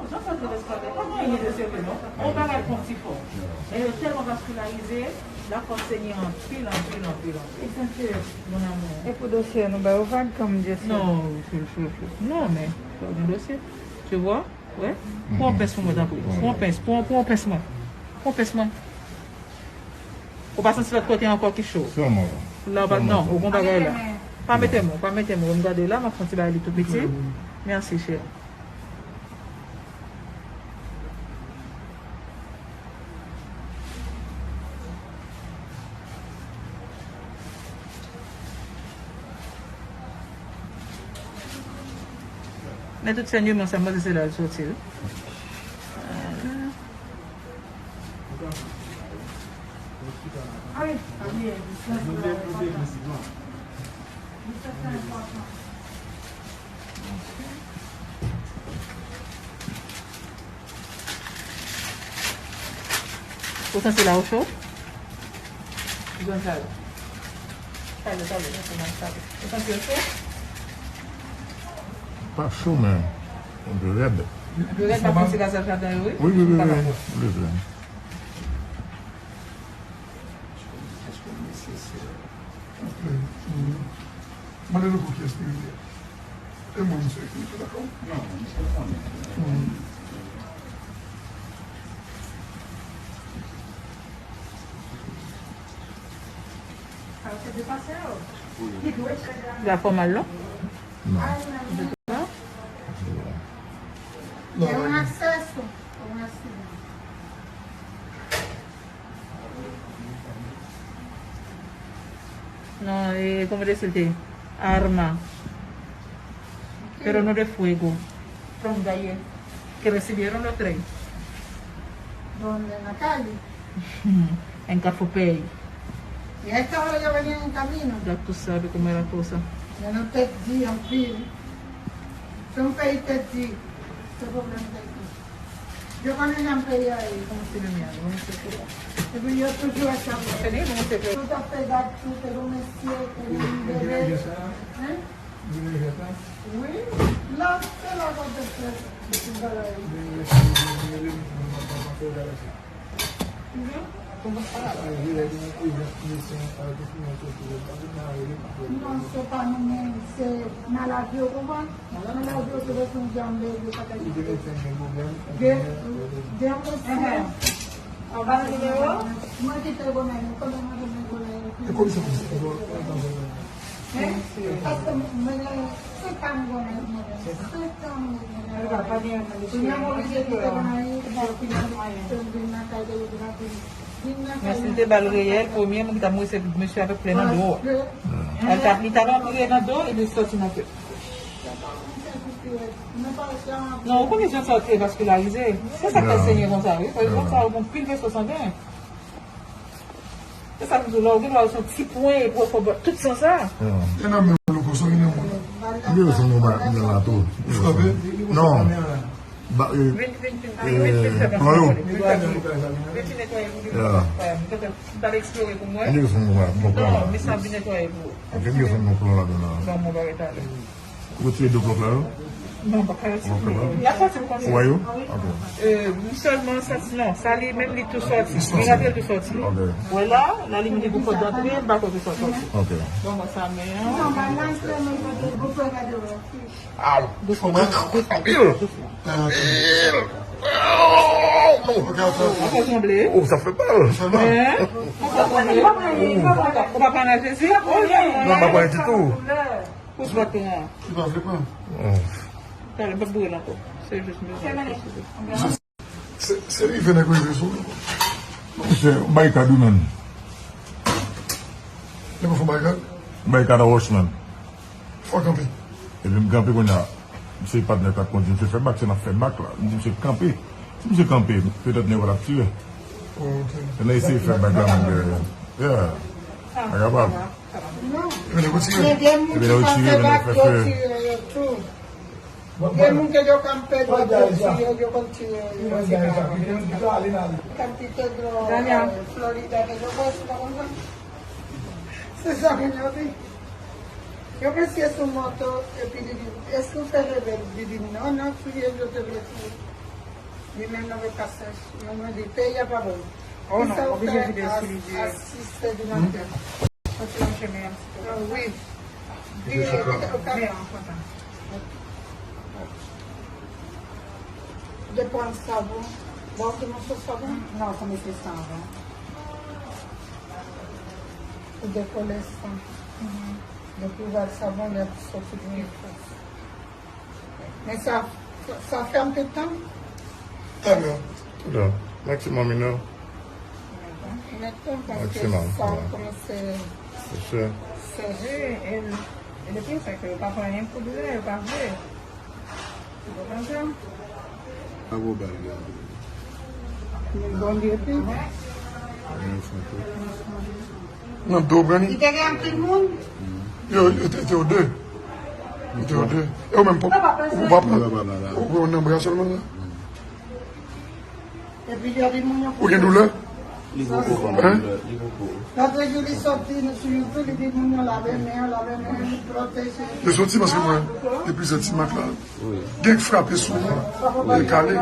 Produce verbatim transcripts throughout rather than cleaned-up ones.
Non, sa te responsab. Pa gen anyen de serye, non. On bagay konn ti fò. Men yo tèlman vaskilarize, la fòs Senyè anpil, anpil, anpil, anpil. Mon amour. E pou dosye nou ba yo vag kòm dosye? Non, non, men, pa gen dosye. Tu vois? Wè? Pran yon pens pou mwen, tanpri. Pran yon pens, pran, pran yon pens mwen. Pran yon pens mwen. Ou pa santi lòt kote ankò ki cho? Sèlman la. La, ou pa, non, ou gon bagay la. Pa mete mwen, pa mete mwen. M gade la, m ap fè yon ti bagay li tou piti. Mèsi, cheri. Men tout sènyè, men sa, mwen se la l soti, wi. Ou santi la ou cho? Jan sa yo. Sa yo, sa yo, sa yo, sa yo. Ou santi yo cho? Pa cho, men yon pe rèd. Yon pe rèd, pa santi gazèl ladan yo, wi. Wi, wi, wi, wi. Wi, wi. Mande nou pou kiyès li ye. E mwen, misye ki te dakò. Non, misye konnen. La fò mal, non? Non. Non. No, eh, ¿cómo decirte? Arma. Pero no de fuego. From Gaye. Que recibieron los tres. ¿Dónde? ¿En la calle? En Cafopey. Y a esta hora ya venían en camino. Ya tú sabes cómo es la cosa. Yo no te di, en fin. Son país te di. Ese problema de aquí. Yo konnen jan peyi a ye. Epi yo toujou ap chape. Tout ap fè gad, tout te gon mesye, te gon bebe. Hein? Wi, la, se la kote fè ti bagay. Non, se pa nou menm, se maladi, ou konprann? Maladi, ou te bezwen janbe, yo pa ta kite. Gen, gen yon mesye. Anba nimewo? Mwen ki te konnen, konnen mwen te konnen. E komisè pou se. Paske mwen gen senk an mwen konnen, mwen gen senk an mwen konnen. Kounye a mwen oblije kite Gonayiv, bon, kounye a mwen vin nan kay de yo, vin nan vin. Mwen si m te ba l reyèl, premye moun ki t ap mouri se mesye avèk plè nan do a. Al t ap li talon, li nan do, epi soti nan tèt. Non, ou konnen jan sa yo te vaskilarize. Se sa k fè l senyen konsa, wi. Paske konsa, ou gon pil veso sangen. Se sa m di w la, ou gen dwa wè se yon ti pwen, epi w fè tout san sa. E nan men w, Louko, sa gen nan men w. Li bezwen yon bagay nan la tou. Ou frape? Non. Ba, eh, eh, plan yo. Vin, vin, vin, vin netwaye pou li. Yeah. M t ap eksplore pou mwen. Li bezwen yon bagay, bon plan la. Non, men sa vin netwaye pou ou. Ok, li bezwen yon plan ladan la. Ban mwen bagay talè. Ou retire de blòk la, yo? Non, pa ka retire. Y ap soti m konsa. Ou wè yo? Ok. Euh, m sèlman santi, non, sa li menm li tou soti. Li rantre tou soti. Ok. Wè la, la limite pou pòt dantre, m pa kwè ke sa soti. Ok. Bon, mwen sa men an. Aw, fò mwen anpil. Anpil. Aw, non. Ou fè sanble. Oh, sa fè mal. Hein? Ou fè sanble. Ou pa pale a Jezi? Oh, non, m pa pale ditou. Pous bwaton an. Li pa vle pran. Talè, m p ap boure l ankò. Se jis m bezwen presize. Se, se rive nèg rive sou nou. Misye, barikad wi menm. Nèg yo fè barikad? Barikad a Rochman. Fò kanpe. Epi m kanpe kounye a. Misye patnè k ap kondui, misye fè bak, se n ap fè bak la. M di misye kanpe. Si misye kanpe, petèt nèg yo t ap tire. Oh, ok. Yo nan eseye fè bak la menm dèyè. Yeah. A kapab. Epi nèg yo tire. Epi nèg yo tire, epi nèg yo fè fè. Gen moun ke yo konn pèdi yo tire, yo konn tire yo. Kantite dlo, eh, Florida ke yo bwè, se pa konsa. Se sa moun yo di. Yo mesye sou moto, epi li di, èske w fè rebèl? Li di, non, non, tiye, yo te vle tiye. Li menm nan vle pase, mwen, mwen di, peyi a pa bon. Oh non, oblije vide sou li vye. A sis di maten. Mwen ti manje men yon ti pe. Ah, wi. Vire, vire, ou ka pran. Depann savon. Bon, ou te mete savon? Non, ou mete savon. Ou dekole san. Depi ou ba l savon, li ap soti byen fòs. Men sa, sa fè anpil tan? Talè. Talè. Maksimòm inè. Inè tan, paske sa kòmanse seche. Seche. E, e, e depi sa ke yo pa pran anyen pou dwil la, yo pa vle. Yo pa pran sa. Abo bal gade. Men bon li epi. Nan do pran li. Li te gen anpil moun? Yo, yo te, te yo de. Yo te yo de. E ou menm, ou pa pran. Ou pran nan bra sèlman la. Epi yo di moun yo. Ou gen doulè? Li poko pran doulè, li poko. Lòt jou li sòti sou YouTube, li di moun yo lave men yo, lave men yo, li pwoteje. Yo soti paske mwen, gen plizyè ti mak la. Wi. Gen k frape sou mwen, gen kale.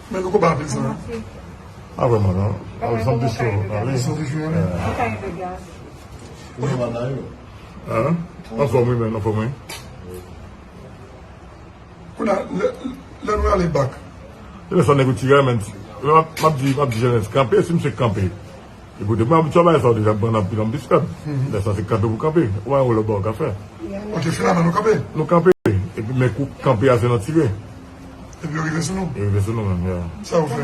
Men nou konpa anpil sa. A vrèman non. A wi, santi cho ale. Santi cho ale. Ou gen bagay yo? Hein? Anfòm wi, men anfòm wi. Kounye a, lè, lè nou ale bak. E lè sa nèg ou tire, men m ap, m ap di, m ap di jènès kanpe, si misye kanpe. Ekoute, mwen abitye a bagay sa yo deja, m pran anpil anpil stèp. Lè sa se kanpe pou kanpe. Ou pa wè lòt bagay ou ka fè. Ok, finalman nou kanpe. Nou kanpe. Epi men kou kanpe a se nan tire. Epi yo rive sou nou. Yo rive sou nou menm, ya. Sa ou fè?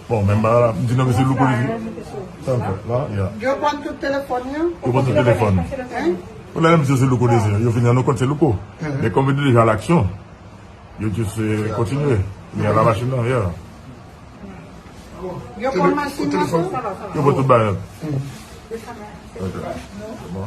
Bon, menm bagay la, m di non, mesye Louko li. Sa m fè la, ya. Yo pran tout telefòn yo. Yo pran tout telefòn. Hein? Ou la menm si se Louko deja. Yo vin nan nou kont se Louko. Men kòm yo deja a laksyon, yo just eh, kontinye. Men a la machin nan, ya. Yo pran machin nan tou? Yo pran tout bagay. Ok. Se bon.